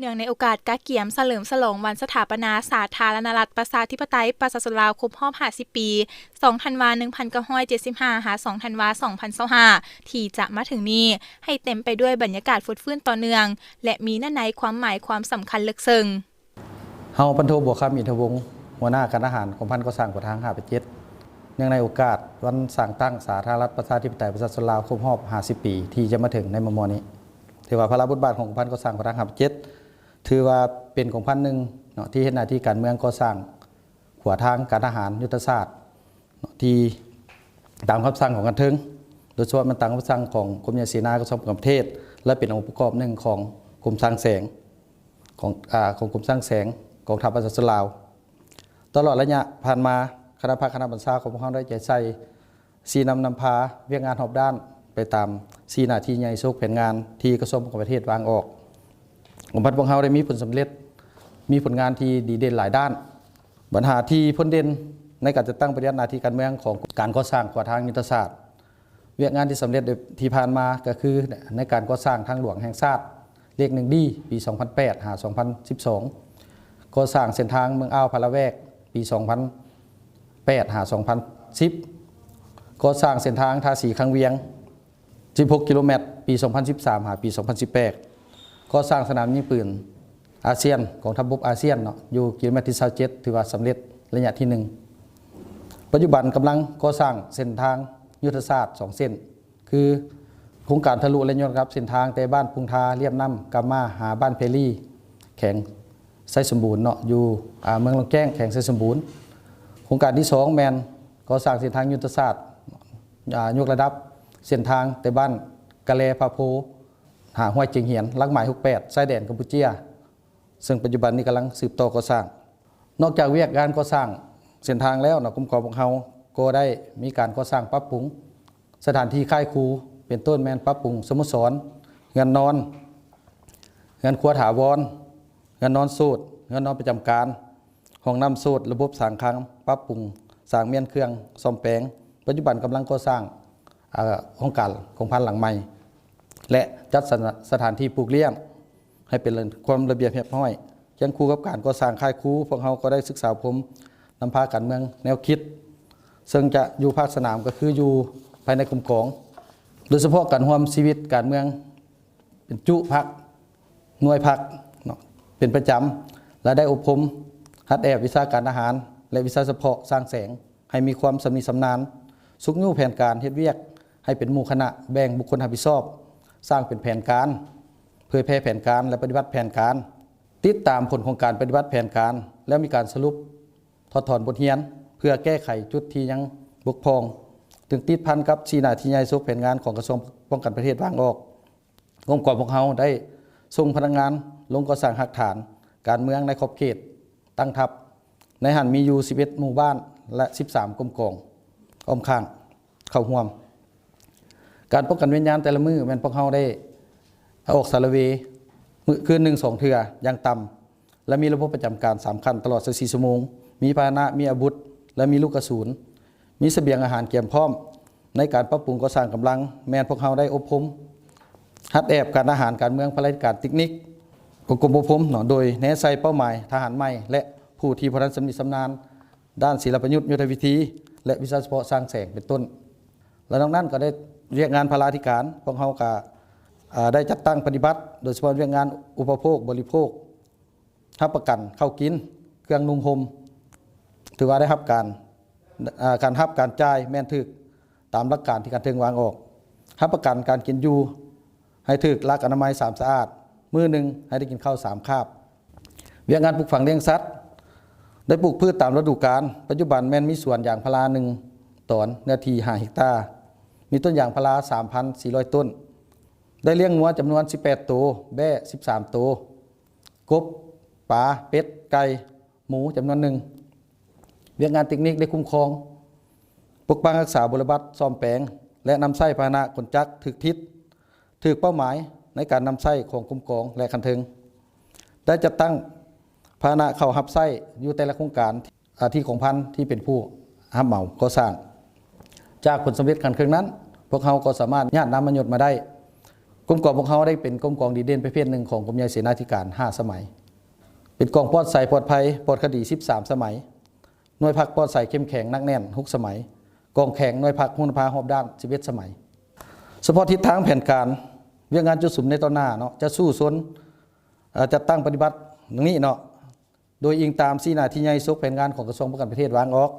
ເນື່ອງໃນໂອກາດກະກຽມສະເຫຼີມສະຫຼອງວັນສະຖາປະນາສາທາລະນະລັດ ປະຊາທິປະໄຕ ປະຊາຊົນລາວ ຄົບຮອບ ຫ້າສິບ ປີ, ສອງ ທັນວາ ໜຶ່ງພັນເກົ້າຮ້ອຍເຈັດສິບຫ້າ ຫາ ສອງ ທັນວາ ສອງພັນຊາວຫ້າ ທີ່ຈະມາເຖິງນີ້ ໃຫ້ເຕັມໄປດ້ວຍບັນຍາກາດຟົດຟື້ນຕໍ່ເນື່ອງ ແລະ ມີເນື້ອໃນຄວາມໝາຍຄວາມສຳຄັນເລິກເຊິ່ງ. ເຮົາ ພັນໂທ ບົວຄຳ ອິນທະວົງ ຫົວໜ້າການທະຫານກອງພັນກໍ່ສ້າງຂົວທາງຫ້າເຈັດ ເນື່ອງໃນໂອກາດວັນສ້າງຕັ້ງສາທາລະນະລັດ ປະຊາທິປະໄຕ ປະຊາຊົນລາວ ຄົບຮອບ ຫ້າສິບ ປີ ທີ່ຈະມາເຖິງໃນມໍ່ໆນີ້ ຖືວ່າພາລະບົດບາດຂອງກອງພັນກໍ່ສ້າງຂົວທາງຫ້າເຈັດ ຖືວ່າເປັນກອງພັນໜຶ່ງເນາະ ທີ່ເຮັດໜ້າທີ່ການເມືອງກໍ່ສ້າງຂົວທາງການທະຫານຍຸດທະສາດເນາະ ທີ່ຕາມຄຳສັ່ງຂອງຂັ້ນເທິງ ໂດຍສະເພາະແມ່ນຕາມຄຳສັ່ງຂອງກົມໃຫຍ່ເສນາກະຊວງປ້ອງກັນປະເທດ ແລະ ເປັນອົງປະກອບໜຶ່ງຂອງກົມສ້າງແສງ ຂອງ ອາ ຂອງກົມສ້າງແສງກອງທັບປະຊາຊົນລາວ. ຕະຫຼອດໄລຍະຜ່ານມາ, ຄະນະພັກຄະນະບັນຊາຂອງພວກເຮົາໄດ້ໃຈໃສ່ຊີ້ນຳນຳພາວຽກງານຮອບດ້ານ ໄປຕາມສີ່ໜ້າທີ່ໃຫຍ່ໂຊກແຜນງານທີ່ກະຊວງປ້ອງກັນປະເທດວາງອອກ. ກອງພັນພວກເຮົາໄດ້ມີຜົນສຳເລັດ, ມີຜົນງານທີ່ດີເດັ່ນຫຼາຍດ້ານ. ບັນຫາທີ່ພົ້ນເດັ່ນໃນການຈັດຕັ້ງປະຕິບັດໜ້າທີ່ການເມືອງຂອງການກໍ່ສ້າງຂົວທາງຍຸດທະສາດ ວຽກງານທີ່ສຳເລັດທີ່ຜ່ານມາກໍຄືໃນການກໍ່ສ້າງທາງຫຼວງແຫ່ງຊາດເລກໜຶ່ງ D ປີສອງພັນແປດ ຫາ ສອງພັນສິບສອງ, ກໍ່ສ້າງເສັ້ນທາງເມືອງອາວ ພະລະແວກ ປີສອງພັນແປດ ຫາ ສອງພັນສິບ, ກໍ່ສ້າງເສັ້ນທາງທາສີ ຄັງວຽງ ສິບຫົກ ກິໂລແມັດ ປີສອງພັນສິບສາມ ຫາ ປີສອງພັນສິບແປດ, ກໍ່ສ້າງສະໜາມຍິງປືນອາຊຽນ ກອງທັບບົກອາຊຽນເນາະ ຢູ່ກິໂລແມັດທີຊາວເຈັດ ຖືວ່າສຳເລັດໄລຍະທີໜຶ່ງ. ປັດຈຸບັນກຳລັງກໍ່ສ້າງເສັ້ນທາງຍຸດທະສາດສອງເສັ້ນ ຄືໂຄງການທະລຸ ແລະ ຍົກລະດັບເສັ້ນທາງແຕ່ບ້ານປຸງທາ ລຽບນ້ຳກຳມາ ຫາບ້ານເພລີ ແຂວງໄຊສົມບູນເນາະ ຢູ່ ອາ ເມືອງລ້ອງແຈ້ງ ແຂວງໄຊສົມບູນ. ໂຄງການທີສອງແມ່ນກໍ່ສ້າງເສັ້ນທາງຍຸດທະສາດ ອາ ຍົກລະດັບເສັ້ນທາງແຕ່ບ້ານກະແລພາໂພ ຫາຫ້ວຍຈຽງຫຽນ ຫຼັກໝາຍຫົກແປດ ຊາຍແດນກຳປູເຈຍ ເຊິ່ງປັດຈຸບັນນີ້ກຳລັງສືບຕໍ່ກໍ່ສ້າງ. ນອກຈາກວຽກງານກໍ່ສ້າງເສັ້ນທາງແລ້ວເນາະ, ກົມກອງພວກເຮົາກໍໄດ້ມີການກໍ່ສ້າງປັບປຸງສະຖານທີ່ຄ້າຍຄູ່ ເປັນຕົ້ນແມ່ນປັບປຸງສະໂມສອນ, ເຮືອນນອນ, ເຮືອນຄົວຖາວອນ, ເຮືອນນອນໂສດ, ເຮືອນນອນປະຈຳການ, ຫ້ອງນ້ຳໂສດ, ລະບົບສາງຄັງ, ປັບປຸງສາງມ້ຽນເຄື່ອງ, ສ້ອມແປງ. ປັດຈຸບັນກຳລັງກໍ່ສ້າງ ເອີ ຫ້ອງການກອງພັນຫຼັງໃໝ່ ແລະ ຈັດສັນສະຖານທີ່ປູກລ້ຽງໃຫ້ເປັນຄວາມລະບຽບຮຽບຮ້ອຍ. ຄຽງຄູ່ກັບການກໍ່ສ້າງຄ້າຍຄູ່, ພວກເຮົາກໍໄດ້ສຶກສາອົບຮົມນຳພາການເມືອງແນວຄິດ ເຊິ່ງຈະຢູ່ພາກສະໜາມ ກໍຄືຢູ່ພາຍໃນກົມກອງ, ໂດຍສະເພາະການຮ່ວມຊີວິດການເມືອງ ເປັນຈຸພັກ, ໜ່ວຍພັກເນາະ ເປັນປະຈຳ ແລະ ໄດ້ອົບຮົມຫັດແອບວິຊາການທະຫານ ແລະ ວິຊາສະເພາະສ້າງແສງ ໃຫ້ມີຄວາມຊຳນິຊຳນານ, ຊຸກຍູ້ແຜນການເຮັດວຽກໃຫ້ເປັນໝູ່ຄະນະ, ແບ່ງບຸກຄົນຮັບຜິດຊອບ, ສ້າງເປັນແຜນການ, ເຜີຍແຜ່ແຜນການ ແລະ ປະຕິບັດແຜນການ, ຕິດຕາມຜົນຂອງການປະຕິບັດແຜນການ ແລ້ວມີການສະຫຼຸບ, ຖອດຖອນບົດຮຽນ ເພື່ອແກ້ໄຂຈຸດທີ່ຍັງບົກຜ່ອງ, ຈຶ່ງຕິດພັນກັບສີ່ໜ້າທີ່ໃຫຍ່ໂຊກແຜນງານຂອງກະຊວງປ້ອງກັນປະເທດວາງອອກ. ອົງກອນພວກເຮົາໄດ້ສົ່ງພະນັກງານລົງກໍ່ສ້າງຮາກຖານການເມືອງໃນຂອບເຂດຕັ້ງທັບ, ໃນຫັ້ນມີຢູ່ສິບເອັດໝູ່ບ້ານ ແລະ ສິບສາມກົມກອງອ້ອມຂ້າງເຂົ້າຮ່ວມ. ການປ້ອງກັນວິນຍານແຕ່ລະມື້ແມ່ນພວກເຮົາໄດ້ອອກສາລະເວມື້ ຄືນໜຶ່ງສອງເທື່ອຢ່າງຕ່ຳ ແລະ ມີລະບົບປະຈຳການສາມຂັ້ນຕະຫຼອດຊາວສີ່ຊົ່ວໂມງ, ມີພາຫະນະ, ມີອາວຸດ ແລະ ມີລູກກະສຸນ, ມີສະບຽງອາຫານກຽມພ້ອມ. ໃນການປັບປຸງກໍ່ສ້າງກຳລັງ ແມ່ນພວກເຮົາໄດ້ອົບຮົມຫັດແອບການທະຫານ, ການເມືອງ, ພະລາທິການ, ເຕັກນິກ, ອົບຮົມອົບຮົມເນາະ ໂດຍແນໃສ່ເປົ້າໝາຍທະຫານໃໝ່ ແລະ ຜູ້ທີ່ບໍ່ທັນຊຳນິຊຳນານດ້ານສິລະປະຍຸດ, ຍຸດທະວິທີ ແລະ ວິຊາສະເພາະສ້າງແສງເປັນຕົ້ນ. ແລະ ນອກນັ້ນກໍໄດ້ວຽກງານພາລາທິການ, ພວກເຮົາກໍ ເອີ ໄດ້ຈັດຕັ້ງປະຕິບັດ ໂດຍສະເພາະວຽກງານອຸປະໂພກບໍລິໂພກ, ຮັບປະກັນເຂົ້າກິນ, ເຄື່ອງນຸ່ງຫົ່ມ, ຖືວ່າໄດ້ຮັບການ ເອີ ການຮັບການຈ່າຍແມ່ນຖືກຕາມຫຼັກການທີ່ຂັ້ນເທິງວາງອອກ, ຮັບປະກັນການກິນຢູ່ໃຫ້ຖືກຫຼັກອະນາໄມ ສາມ ສະອາດ, ມື້ໜຶ່ງໃຫ້ໄດ້ກິນເຂົ້າສາມຄາບ. ວຽກງານປູກຝັງລ້ຽງສັດ ໄດ້ປູກພືດຕາມລະດູການ, ປັດຈຸບັນແມ່ນມີສວນຢາງພາລາໜຶ່ງຕອນ ເນື້ອທີ່ຫ້າເຮັກຕາ, ມີຕົ້ນຢາງພາລາສາມພັນສີ່ຮ້ອຍຕົ້ນ, ໄດ້ລ້ຽງງົວຈຳນວນສິບແປດໂຕ, ແບ້ສິບສາມໂຕ, ກົບ, ປາ, ເປັດ, ໄກ່, ໝູຈຳນວນໜຶ່ງ. ວຽກງານເຕັກນິກໄດ້ຄຸ້ມຄອງ, ປົກປັກຮັກສາບົວລະບັດ, ສ້ອມແປງ ແລະ ນຳໃຊ້ພາຫະນະກົນຈັກຖືກທິດ, ຖືກເປົ້າໝາຍໃນການນຳໃຊ້ຂອງກົມກອງ ແລະ ຂັ້ນເທິງ. ໄດ້ຈັດຕັ້ງພາຫະນະເຂົ້າຮັບໃຊ້ຢູ່ແຕ່ລະໂຄງການ ອາ ທີ່ກອງພັນທີ່ເປັນຜູ້ຮັບເໝົາກໍ່ສ້າງ. ຈາກຜົນສຳເລັດຂັ້ນເທິງນັ້ນ, ພວກເຮົາກໍສາມາດຍາດນາມມະຍົດມາໄດ້. ກົມກອງພວກເຮົາໄດ້ເປັນກົມກອງດີເດັ່ນປະເພດໜຶ່ງຂອງກົມໃຫຍ່ເສນາທິການຫ້າສະໄໝ, ເປັນກອງປອດໃສ, ປອດໄພ, ປອດຄະດີສິບສາມສະໄໝ, ໜ່ວຍພັກປອດໃສ, ເຂັ້ມແຂງ, ໜັກແໜ້ນຫົກສະໄໝ, ກອງແຂງ, ໜ່ວຍພັກ, ຄຸນນະພາບຮອບດ້ານສິບເອັດສະໄໝ. ສະເພາະທິດທາງແຜນການວຽກງານຈຸດສຸມໃນຕໍ່ໜ້າເນາະ ຈະສູ້ຊົນ ເອີ ຈັດຕັ້ງປະຕິບັດດັ່ງນີ້ເນາະ ໂດຍອີງຕາມສີ່ໜ້າທີ່ໃຫຍ່ສົກແຜນງານຂອງກະຊວງປ້ອງກັນປະເທດວາງອອກ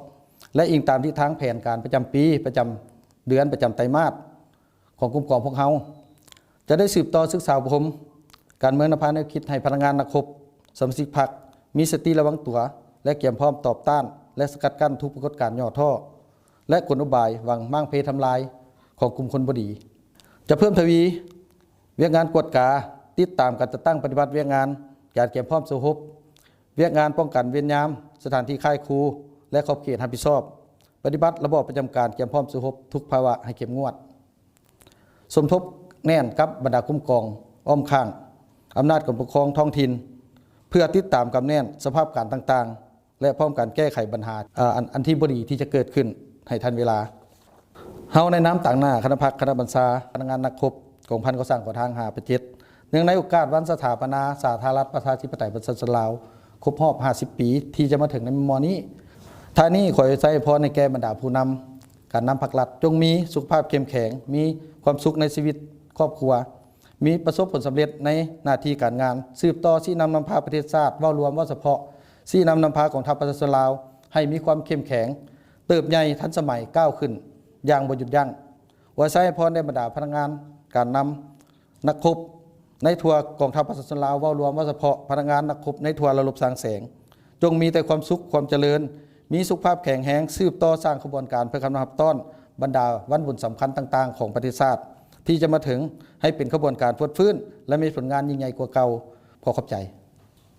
ແລະ ອີງຕາມທິດທາງແຜນການປະຈຳປີ, ປະຈຳເດືອນ, ປະຈຳໄຕມາດຂອງກົມກອງພວກເຮົາ ຈະໄດ້ສືບຕໍ່ສຶກສາອົບຮົມການເມືອງນຳພາແນວຄິດໃຫ້ພະນັກງານນັກຮົບ, ສະມາຊິກພັກ ມີສະຕິລະວັງຕົວ ແລະ ກຽມພ້ອມຕອບຕ້ານ ແລະ ສະກັດກັ້ນທຸກປາກົດການຫຍໍ້ທໍ້ ແລະ ກົນອຸບາຍຫວັງມ້າງເພທຳລາຍຂອງກຸ່ມຄົນບໍ່ດີ. ຈະເພີ່ມທະວີວຽກງານກວດກາ, ຕິດຕາມການຈັດຕັ້ງປະຕິບັດວຽກງານ, ການກຽມພ້ອມສູ້ຮົບ, ວຽກງານປ້ອງກັນເວນຍາມ, ສະຖານທີ່ຄ້າຍຄູ ແລະ ຂອບເຂດຮັບຜິດຊອບ, ປະຕິບັດລະບອບປະຈຳການກຽມພ້ອມສູ້ຮົບທຸກພາວະໃຫ້ເຂັ້ມງວດ, ສົມທົບແໜ້ນກັບບັນດາກົມກອງອ້ອມຂ້າງອຳນາດການປົກຄອງທ້ອງຖິ່ນ ເພື່ອຕິດຕາມກຳແໜ້ນສະພາບການຕ່າງໆ ແລະ ພ້ອມກັນແກ້ໄຂບັນຫາ ເອີ ອັນ ອັນທີ່ບໍ່ດີທີ່ຈະເກີດຂຶ້ນໃຫ້ທັນເວລາ. ເຮົາໃນນາມຕາງໜ້າຄະນະພັກ, ຄະນະບັນຊາ, ພະນັກງານນັກຮົບກອງພັນກໍ່ສ້າງກໍ່ທາງຫ້າປະເຈັດ ເນື່ອງໃນໂອກາດວັນສະຖາປະນາສາທາລະລັດປະຊາທິປະໄຕປະຊາຊົນລາວ ຄົບຮອບຫ້າສິບປີ ທີ່ຈະມາເຖິງໃນມໍ່ໆນີ້, ທ້າຍນີ້ຂໍອວຍໄຊອວຍພອນໃຫ້ແກ່ບັນດາຜູ້ນຳການນຳພັກລັດ ຈົ່ງມີສຸຂະພາບເຂັ້ມແຂງ, ມີຄວາມສຸກໃນຊີວິດຄອບຄົວ, ມີປະສົບຜົນສຳເລັດໃນໜ້າທີ່ການງານ, ສືບຕໍ່ຊີ້ນຳນຳພາປະເທດຊາດເວົ້າລວມເວົ້າສະເພາະ, ຊີ້ນຳນຳພາກອງທັບປະຊາຊົນລາວໃຫ້ມີຄວາມເຂັ້ມແຂງ, ເຕີບໃຫຍ່, ທັນສະໄໝ, ກ້າວຂຶ້ນຢ່າງບໍ່ຢຸດຢັ້ງ. ອວຍໄຊອວຍພອນແດ່ບັນດາພະນັກງານການນຳ ນັກຮົບໃນທົ່ວກອງທັບປະຊາຊົນລາວເວົ້າລວມ, ເວົ້າສະເພາະພະນັກງານນັກຮົບໃນທົ່ວລະບົບສ້າງແສງ ຈົ່ງມີແຕ່ຄວາມສຸກ, ຄວາມຈະເລີນ, ມີສຸຂະພາບແຂງແຮງ, ສືບຕໍ່ສ້າງຂະບວນການເພື່ອການຮັບຕ້ອນບັນດາວັນບຸນສຳຄັນຕ່າງໆຂອງປະເທດຊາດທີ່ຈະມາເຖິງ ໃຫ້ເປັນຂະບວນການຟົດຟື້ນ ແລະ ມີຜົນງານຍິ່ງໃຫຍ່ກວ່າເກົ່າ. ຂໍຂອບໃຈ.